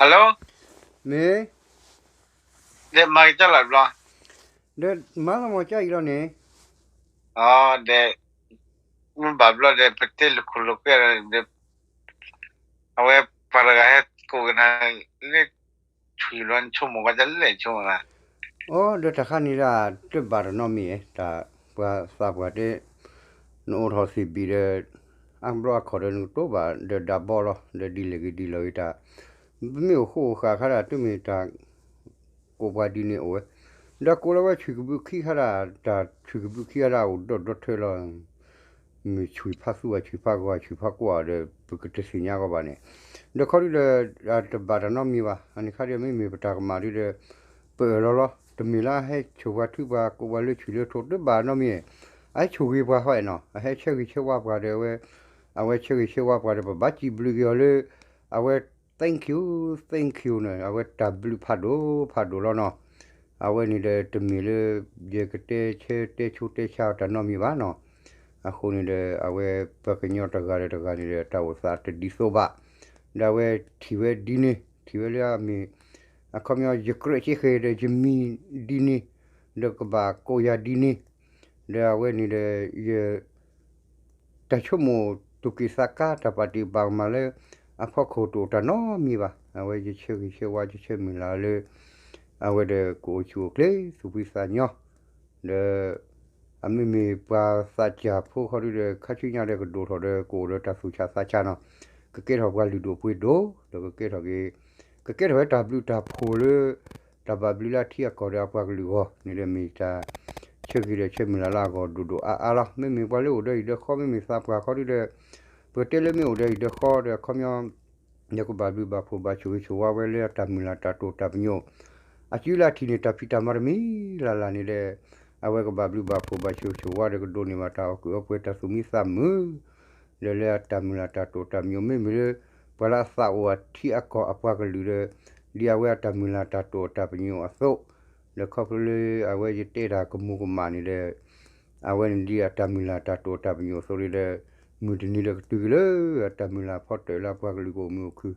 Hello, မ့ၢ်, ဒီးမၤကတၢၢ်လီၤဘျီ, ဒီးမၤလီၤမီၤကၢ်အံၤလီၤန့ၣ်, ဒီး မ့ၢ်ဘၣ်ဘျီဒီး ပတဲလိာ်ခိၣ်လိာ်ကွဲဒီး အဝဲပှၤတဂၤဟဲကိးကနၤလၢ ထွံၣ်ဘျီ နဆိကမိၣ်ကီးတလဲၣ်ဆိကမိၣ်လၢ, အိ ဒီးတၢ်ခါန့ၣ်ဒၣ် တဘၣ်တနီတမံၤ, တၢ်ပှၤသးပှၢ်တဲ နအိၣ်ထီၣ်သ့ၣ်ဘံၣ်ဒီး အါဘျီအခီၣ်ဒီးနကတိၤဘၣ်ဒီးဒၣ်ဘီလီၤ, ဒီးဒ်လဲၣ်ဂ့ၤဒ်လဲၣ်ဂ့ၤတၢ်, ပမ့ၢ်အိၣ်ဃိအိၣ်ဃာ်ခါဒၣ် တမ့ၢ်တၢ် ကိးပှၤဒ်န့ၣ်အိၣ်ဝဲ, ဒီးကိးလီၤဝဲဆွံၣ်ကဘုးခံခါဒၣ်, တၢ်ဆွံၣ်ကဘုးခံခါဒၣ်အိၣ်ဒီးဒီထၢလီၤ, မ့ၢ်ဆွံၣ်ဖးသူဝဲ ဆွံၣ်ဖးဂီၤ ဆွံၣ်ဖးကွၢ်ဒီး ပကတသ့ၣ်ညါကီးဘၣ်န့ၣ်, ဒီးခီဒုဒီး တဘၣ်တၢ်နီတမံၤဘၣ်, အန့ၣ်ခါဒီးမ့မ့ၢ်ပတၢ်ကမၣ်ဒုဒီး ပအၢၣ်လီၤလီၤ, တမ့ၢ်လၢအဟဲဆိၣ်ပှၤထုပှၤ ကိးပှၤလၢဆွံၣ်လၢထိး တဘၣ်နီတမံၤ, အဟဲဆိၣ်ဂ့ၤပှၤဃီနီၤ, အဟဲဆၢဂ့ၤဆၢဝါပှၤဒီး အဝဲဆၢဂ့ၤဆၢဝါပှၤဒီး ပဘၣ်စံးဘျုးက့ၤအီၤလၢ အဝဲ thank you, thank you န့ၣ် အဝဲတၢ်ဘျုးဖးဒိၣ်ဖးဒိၣ်လီၤနီၤ, အဝဲန့ၣ်ဒီးတမ့ၢ်လၢ ယကတဲဆၢတဲဆိတဲဆါတၢ်နီတမံၤဘၣ်နီၤ, အဃိန့ၣ်ဒီး အဝဲပှၤကညီတဂၤဒီးတဂၤန့ၣ်ဒီး တၢ်အိၣ်သးတဒ်သိးဘၣ်, ဒီးအဝဲထံၣ်ဝဲဒ်န့ၣ် ထံၣ်ဝဲလၢအမ့ၢ် အခီပညီ ယကြၢးက့ဃဲၤဒီးယမံၤဒ်န့ၣ်, ဒီးကဘၣ်ကိးယၤဒ်န့ၣ်, ဒီးအဝဲန့ၣ်ဒီး ယ တၢ်ဆိကမိၣ်သူၣ်က့ၣ်သးကါ တၢ်ပာ်တ့ၢ်ပာ်ကမၣ်လၢ အဖီခိၣ်တအိၣ်တၢ်နီတမံၤဘၣ်, အဝဲယဆၢဂ့ၤဆၢဝါ ယဆၢမုၢ်လၢ်လၢ အဝဲဒီးကအိၣ်ဆူၣ်အိၣ်ချ့ သူၣ်ဖှံသးညီ, ဒီး အမ့မ့ၢ်ပှၤသးစၢ်ဖိခီဒုဒီး ခါဆူညါဒီးကဒိၣ်ထီၣ်ဒီး ကအိၣ်ဒီးတၢ်သူၣ်ဆးသးဆးနီၤ, ကကဲထီၣ်ပှၤလုၢ်ဒိၣ်ပှ့ၤဒိၣ် ဒီးကကဲထီၣ်က့ၤ ကကဲထီၣ်ဝဲတၢ်ဘျုးတၢ်ဖှိၣ်လၢ တၢ်ဘၣ်ဘျုးလၢအထံအကီၢ်ဒီးအပှၤကလုာ်အဂီၢ်န့ၣ်ဒီး မ့ၢ်တၢ်ဆၢဂ့ၤဒီးဆၢမုၢ်လၢ်လၢအဂီၢ်ဒိၣ်ဒိၣ်အါအါလီၤ. မ့မ့ၢ်ပှၤလၢအိၣ်ဒီးအံၤဒီးဃီ မ့မ့ၢ်သးပှၢ်ခီဒုဒီး ပကတဲလၢမ့ၢ်အိၣ်ဒီးအံၤဒီးဃီဒီး အခီပညီ ဒီးကဘၣ်ဘျုးဘၣ်ဖှိၣ်ဘၣ်ဆိၣ်ဂ့ၤဆိၣ်ဝါဝဲလၢအတၢ်မုၢ်လၢ်တၢ်တိာ်တၢ်ပညိၣ် အစုလၢအထံၣ်န့ၢ်တၢ်ဖံးတၢ်မၤတမံၤလၢ်လၢ်န့ၣ်ဒီး အဝဲကဘၣ်ဘျုးဘၣ်ဖှိၣ်ဘၣ်ဆိၣ်ဂ့ၤဆိၣ်ဝါဒီးကဒိးန့ၢ်ဘၣ်တၢ်အီၣ်ကုၢ်အီပှဲၤတၢ်သူၣ်မံသးမုာ် ဒီးလၢအတၢ်မုၢ်လၢ်တၢ်တိာ်တၢ်ပညိၣ် မ့မ့ၢ်လၢ ပှၤလၢအသးအိၣ်အထံအကီၢ်အပှၤကလုာ်ဒီး ဒ်အဝဲအတၢ်မုၢ်လၢ်တၢ်တိာ်တၢ်ပညိၣ်အသိး, ဒီးခီဖျိလၢအဝဲယတဲတၢ်ကမူၤကမၣ်န့ၣ်ဒီး အဝဲန့ၣ်ဒ်အတၢ်မုၢ်လၢ်တၢ်တိာ်တၢ်ပညိၣ်အသိးန့ၣ်ဒီး မုၢ်တနံၤဒီးကတုၤက့ၤလၢအတၢ်မုၢ်လၢ်ဖီတၢၣ်လၢအပှၤကလုာ်ကအိၣ်မုာ်အိၣ်ခုၣ်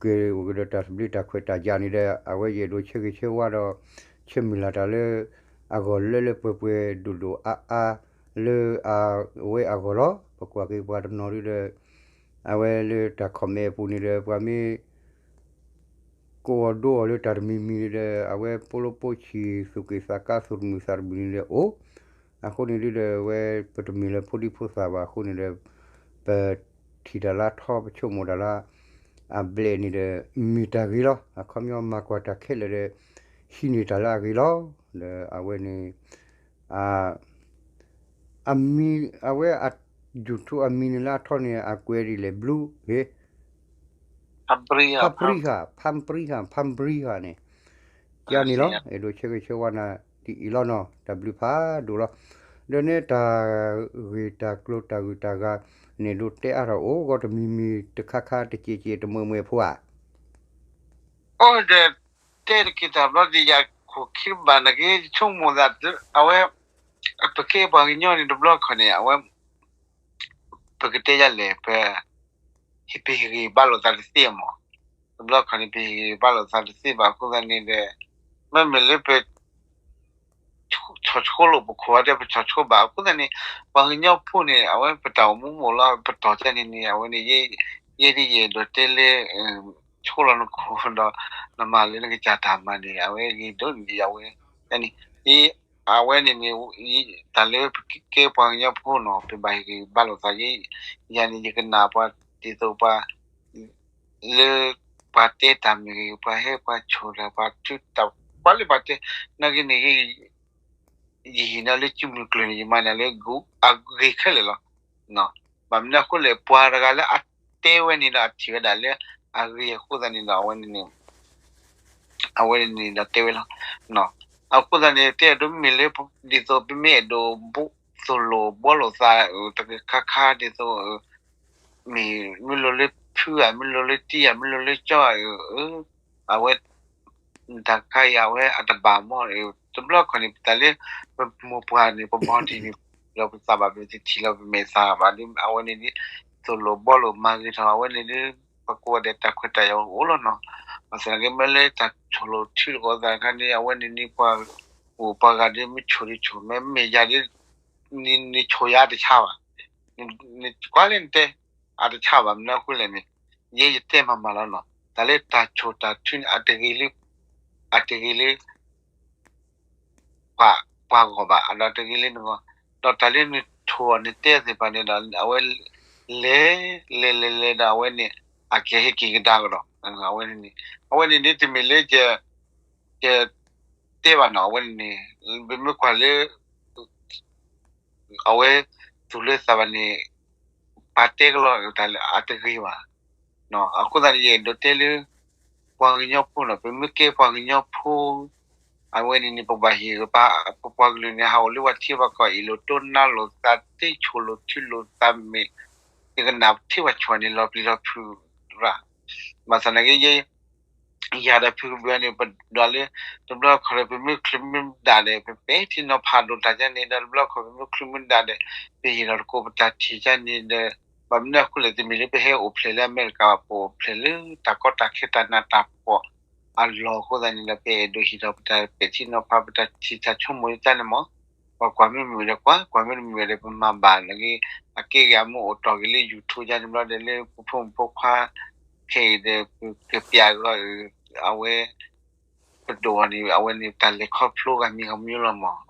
က့ၤအိၣ်က့ၤဒီးတၢ်သဘျ့တၢ်ခွဲးတၢ်ယာ်န့ၣ်ဒီး အဝဲယအဲၣ်ဒိးဆၢဂ့ၤဆၢဝါဒီး ဆၢမုၢ်လၢ်တၢ်လၢ အဂီၢ်လၢလၢပှဲၤပှဲၤဒိၣ်ဒိၣ်အါအါ လၢအဝဲအဂီၢ်လီၤ. ပကွၢ်က့ၤပှၤတနီၤဒုဒီး အဝဲလၢတၢ် comment အပူၤန့ၣ်ဒီး ပှၤမ့ၢ် ကိးအီၤဒိအီၤလၢတၢ်တမံၤမံၤန့ၣ်ဒီး အဝဲပိာ်လိာ်ပိာ်ဆံး သူၣ်က့ၣ်သးကါသူၣ်တမုာ်သးတမုာ်န့ၣ်ဒီးအိၣ်, အဃိန့ၣ်ဒုဒီး အဝဲပတမ့ၢ်လၢဖိဒံဖိသၣ်ဘၣ်အဃိန့ၣ်ဒီး ပထံၣ်တၢ်လၢထီ ပဆိကမိၣ်တၢ်လၢအဘျဲၣ်န့ၣ်ဒီး မ့ၢ်တၢ်ဂ့ၤလီၤ. အခီပညီမၤကွၢ်တၢ်ခဲလၢာ်ဒီး ဟံးန့ၢ်တၢ်လၢအဂ့ၤလီၤ. ဒီးအဝဲန့ၣ် အမံၤ အဝဲ YouTube အမံၤန့ၣ်လၢအထီန့ၣ် အကွဲးဒ်လဲၣ် Blue ဟ့ ဖါပရံဟၣ် ဖါပရံဟၣ် ဖါပရံဟၣ် ဖါပရံဟၣ်န့ၣ် ကန့ၣ်လီၤ. အဲၣ်ဒိးဆၢဂ့ၤဆၢဝါနၤဒ်အံၤလီၤနီၤ တၢ်ဘျုးဖးဒိၣ်လီၤ. ဒီးန့ၣ်တၢ်ဂ့ၢ်တၢ်ကျိၤတၢ်ဂုၤတၢ်ဂၤန့ၣ် ဒိးတဲအါထီၣ်အိၣ်ဂီၢ်တမံၤမံၤတခါခါတကဲးကဲးတမှဲၤမှဲၤဖိဧါ. အိၣ်ဒီး တဲတက့ၤတၢ်ဘျီဒ်ယၤခိၣ်ခံဘၣ်နာ်က့ ဆိကမိၣ်သး အဝဲ ပကဲပှၤကညီန့ၣ်တဘျီခီန့ၣ် အဝဲ ပကတဲယၤလဲၣ် ပ ဟ့ၣ်ပဟ့ၣ်ဂံၢ်ဘါလိာ်သးတသ့မး, တဘျီခီန့ၣ် ပဟ့ၣ်ဂံၢ်ဘါလိာ်သးတသ့ဘၣ်အဃိသတးန့ၣ်ဒီး မ့မ့ၢ်လၢပ ဆီၣ်ဆိလိာ်ပခိၣ်အီၤဒီး ပဆီၣ်ဆိဘၣ်အဃိသတးန့ၣ် ပှၤကညီဖိန့ၣ် အဝဲပတၢ်အိၣ်မူမ့ၢ်လီၤ ပတီၢ်တၢ်န့ၣ်န့ၣ် အဝဲန့ၣ် ယဲဒ်ယအဲၣ်ဒိးတဲလၢ ဆိလိာ်နခိၣ်ဒီး နမၤလၢနကစၢ်တၢ်မၤန့ၣ် အဝဲဂ့ၤဒိၣ်န့ၣ် အဝဲ အဝဲန့ၣ်န့ၣ် တၢ်လၢပကဲပှၤကညီဖိနီၤ ပဘၣ်ဟ့ၣ်ဂံၢ်ဘါလိာ်သး ယဲ ယၤန့ၣ် ယကနၣ်ပှၤဒ်သိးပှၤ လၢပှၤတဲတၢ်မ့ၢ်ဂ့ၤ ပှၤဟဲပှၤဆိၣ်တၢ် ပှၤထုတၢ် ပှၤလၢပှၤတဲ နာ်က့န့ၣ် ယဟ့ၣ်နၤလၢစုမုၢ်ကျၢၢ်န့ၣ် ယမၤနၤလၢအဂ့ၤခဲလၢာ်လီၤ. ဘၣ်မနုၤအဃိလဲၣ် ပှၤတဂၤလၢအတဲဝဲန့ၣ်ဒီး အထံၣ်ဝဲဒၣ်လၢအဂ့ၤအဃိသတးန့ၣ်ဒီး အဝဲန့ၣ်န့ၣ် အဝဲန့ၣ်ဒီးတဲဝဲလီၤ. အဃိသတးန့ၣ် တဲအဒိမ့ၢ်လၢ ဒ်သိးပမ့ၢ်အဲၣ်ဒိးသိၣ်လိာ်ဘှီလိာ်သး တကခါခါဒ်သိး မ့ၢ်မ့ၢ်လိၤလၢဖုဧါ မ့ၢ်လိၤလၢတံၢ်ဧါ မ့ၢ်လိၤလၢကၠီဧါ အဝဲ တၢ်ခါအံၤအဝဲအတဘၣ်မီၢ် တဘျီခီန့ၣ် ပတၢ်လၢ ပမိၢ်ပှၢ်န့ၣ် ပဘီဒံးန့ၣ် လီၤပသးဘၣ် ပတထံၣ်လီၤပမဲာ်သးဘၣ်ဒီး အဝဲန့ၣ်ဒ် သိၣ်လိာ်ဘှီလိာ်မၤဂ့ၤထီၣ် အဝဲန့ၣ်ဒ် ပကိးဂၤဒဲးတၢ်ခွဲးတၢ်ယာ်အိၣ်လီၤနီၤ. ဘၣ်ဆၣ်သနာ်က့ မ့ၢ်လၢတၢ်ဆိၣ်လိာ်ထံလိာ်ကီၢ်သးတခါန့ၣ် အဝဲန့ၣ်န့ၣ် ပှၤအိၣ်ပှၤဂၤဒီး မ့ၢ်ဆိၣ်ဒီးဆိၣ် မ့ၢ်မ့ၢ်ယၤဒီး နဆိၣ်ယၤတဆါဘၣ်, နကွၢ်လၢနတဲ အတဆါဘၣ် မနုၤအဃိလဲၣ်န့ၣ် ယဲယတဲမၤမၤလီၤနီၤ. တၢ်လၢတၢ်ဆိၣ်တၢ်ထုန့ၣ် အတဂ့ၤလၢ အတဂ့ၤလၢ ပှၤ ပှၤဂီၢ်ဘၣ်, ဒီးတဂ့ၤလၢနဂီၢ်, ဒီးတၢ်လၢနဆိၣ်အီၤနတဲသ့ၣ်တဖၣ်န့ၣ်ဒီး အဝဲ လဲၤ လဲၤလဲၤလဲၤဒီး အဝဲန့ၣ် အကဟဲက့ၤကဒါကဒီး အဝဲန့ၣ်န့ၣ် အဝဲန့ၣ်န့ၣ် တမ့ၢ်လၢ ယ ယတဲဘၣ်နီၤ အဝဲန့ၣ်န့ၣ် ပမ့ၢ်ကွၢ်လၢ အဝဲ သူၣ်လၢသးဘၣ်န့ၣ် ပှၤတဲကလီၤတၢ်လၢအတဂ့ၤဘၣ်. အဃိသတးန့ၣ် ယအဲၣ်ဒိးတဲလၢ ပှၤကညီဖိနီၤ ပမ့ၢ်ကဲပှၤကညီဖိ အဝဲန့ၣ်န့ၣ် ပဘၣ်ဟ့ၣ်ဂ့ၤပ ပပှၤကလုာ်န့ၣ် ဟးအိၣ်လၢပှၤထံပှၤကီၢ် အ့ၣ်လိာ်တိၢ်နါလိာ်သး သ့ဆိၣ်လိာ်ထုလိာ်သးမ့ၢ် တကနၣ်ထံပှၤဆိၣ်န့ၣ် လီၤပျံၤလီၤဖုးရၣ်. ဘၣ်ဆၣ်သနာ်က့ ယ ယၤဒီးဖုကဘျုးန့ၣ် ပဒွးလၢ တဘျီခီၣ်ဒီး ပမ့ၢ်ချုးမ့ၢ်ဒၣ်ဒီး ပပဲာ်ထံနီၤဖးဒိၣ်တၢ်ဒ်န့ၣ်ဒီး တဘျီခီၣ်ပမ့ၢ်ချုးမ့ၢ်ဒၣ်ဒီး ပဟ့ၣ်လီၤတကိးပတၢ်ထံၣ်ဒ်န့ၣ်ဒီး ဘၣ်မနုၤအဃိလဲၣ် တမ့ၢ်လၢပဟဲအိၣ်ဖျဲၣ်လၢအမဲရကၤဘၣ် ပအိၣ်ဖျဲၣ်လၢတၢ်ကီတၢ်ခဲတၢ်နးတၢ်ဖှီၣ်အလီၢ်အဃိသတးန့ၣ်ဒီး ပအဲၣ်ဒိးဟ့ၣ်ထီၣ်ပတၢ်ပဲာ်ထံနီၤဖး ပတၢ်ထံၣ်တၢ်ဆိကမိၣ်ဒ်န့ၣ်မး ပကွၢ်မ့ၢ်မုာ်ဒီးကွၢ် ကွၢ်မ့ၢ်တမုာ်ဒီးပမၤဘၣ်လၢက့ၤ အက့ၢ်ဂ့ၤအမ့ၢ်အိၣ်တီၢ်က့ၤလၢ YouTube ဒ်န့ၣ်ဘျီဒီး လၢပဖိမုၣ်ဖိခွါ ခဲအံၤဒီး ပကပျးကဒီး အဝဲ ပဒိၣ်အီၤန့ၣ် အဝဲန့ၣ်တၢ်လဲၤခီဖျိဂၤမံၤဂၤမံၤလီၤမး.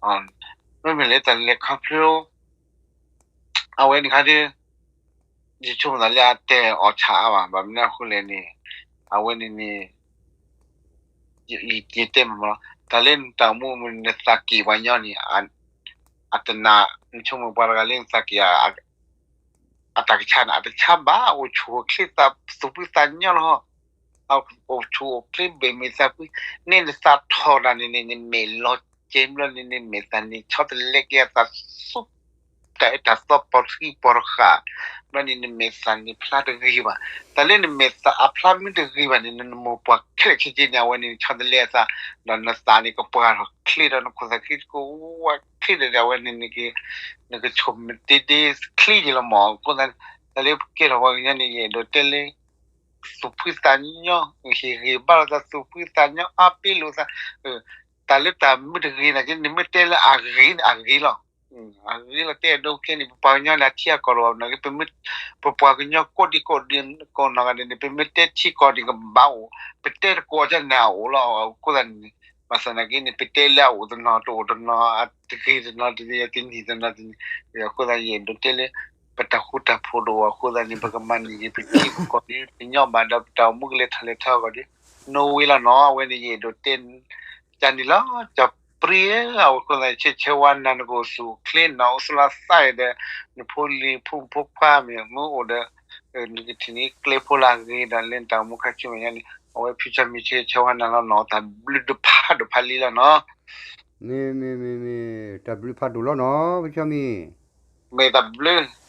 မ့မ့ၢ်လၢတၢ်လဲၤခီဖျိ အဝဲန့ၣ်ခါဒ် ယဆိကမိၣ်သးလၢအတဲအီၣ်ဆၣ်အါဘၣ်, ဘၣ်မနုၤအဃိလဲၣ်န့ၣ် အဝဲန့ၣ်န့ၣ် ယတဲမ့ၢ်မးလီၤ, တၢ်လၢနတၢ်အိၣ်မူနသးက့ၢ်ပှၤညီန့ၣ် အတနာ် နဆိကမိၣ်ပှၤတဂၤလၢနသးက့ၢ် အတၢ်ကဆါန့ၣ် အတဆါဘၣ်, အိၣ်ဆူၣ်အိၣ်ချ့သးသူၣ်ဖှံသးညီလီၤ. အိၣ်ဆူၣ်အိၣ်ချ့ဘၣ်မ့ၢ်သးဖှံ, န့ၣ်နသးထီၣ်တၢ်န့ၣ်န့ၣ် နမဲာ်လီၤကဲဘျီန့ၣ် နမဲာ်သၣ်န့ၣ် ဆီတလဲက့ၤအသးဆူၣ် တၢ်အၢတၢ်သီပိာ်ထံပိာ်တဃာ်, ဘျီန့ၣ်နမဲာ်သၣ်န့ၣ်ဖျါတဂ့ၤဘၣ်. တၢ်လၢနမဲာ်သၣ်အဖျါမ့ၢ်တဂ့ၤဘၣ်န့ၣ် နမိၢ်ပှၢ်ခဲလၢာ်ခဲဆ့န့ၣ် အဝဲန့ၣ်ဆီတလဲအသး, ဒီးနသးန့ၣ်ကပှၢ်ထီၣ်ချ့ဒီး နခိၣ်သးချ့ကဝါချ့ဒီး အဝဲန့ၣ် နကဆိၣ်မတ့ဒ့ချ့က့ၤလီၤမး. အဃိသတး တၢ်လၢပကဲထီၣ်ပှၤကညီန့ၣ် ယအဲၣ်ဒိးတဲလၢ သူၣ်ဖှံသးညီ ဟ့ၣ်ဂံၢ်ဘါလိာ်သး သူၣ်ဖှံသးညီ အါပ့ၤလိာ်သး, တၢ်လၢတၢ်မ့ၢ်တဂ့ၤနာ်က့ နမ့ၢ်တဲလၢအဂ့ၤန့ၣ် အဂ့ၤလီၤ. အဂ့ၤလီၤ တဲအဒိခဲန့ၣ် ပပှၤကညီန့ၣ် အထံအကီၢ်တအိၣ်ဘၣ်နာ်က့ ပမ့ၢ် ပပှၤကညီကိးဒံကိးဒံကိးနီၢ်ဂၤဒဲးန့ၣ် ပမ့ၢ်တဲထံကီၢ်န့ၣ်ကဘၣ်အိၣ်, ပတဲတကိးကန့ၣ်အအိၣ်လီၤ. အဃိသတးန့ၣ် ဘၣ်ဆၣ်နာ်က့န့ၣ် ပတဲလၢအအိၣ်တနီၤတအိၣ်တနီၤ အတဂ့ၤတနီၤတဂ့ၤ တနံၤတနီၤတနံၤ, အဃိသတးယအဲၣ်ဒိးတဲလၢ ပတၢ်ဃူတၢ်ဖိးတအိၣ်အဃိသတးန့ၣ် ပကမၤန့ၢ်က့ၤပထံပကီၢ်ဒီး ပညီဘၣ်ဒီး ပတၢ်အိၣ်မူကလဲၤထီၣ်လဲၤထီအဂီၢ်ဒီး နိဝ့လီၤနီၤ. အဝဲန့ၣ်ယအဲၣ်ဒိးတဲ ကန့ၣ်လီၤ ကၠီပရံဧၢ, အဝဲအဃိသတး ဆၢဆၢဝါနၤ နကအိၣ်ဆူၣ်အိၣ်ချ့နီၤ အိၣ်သူၣ်လီၤသးဒီး နဖိလံၤဖိမုၣ်ဖိခွါမ့ၢ်မ့ၢ်အိၣ်ဒီး နကထံၣ်န့ၢ်ကျဲဖိလၢအဂ့ၤဒီး လၢနတၢ်အိၣ်မူခါဆူမဲာ်ညါန့ၣ် အဝဲဖုဆၢမံၤဆၢဆၢဝါနၤလီၤနီၤ. တၢ်ဘျုးတဖးဒိၣ်ဖးလံလီၤနီၤ. မ့ၢ်မ့ၢ်မ့ၢ်မ့ၢ် တၢ်ဘျုးဖးဒိၣ်လီၤနီၤ ဖုဆၢမံၤ, မ့ၢ်တၢ်ဘျုး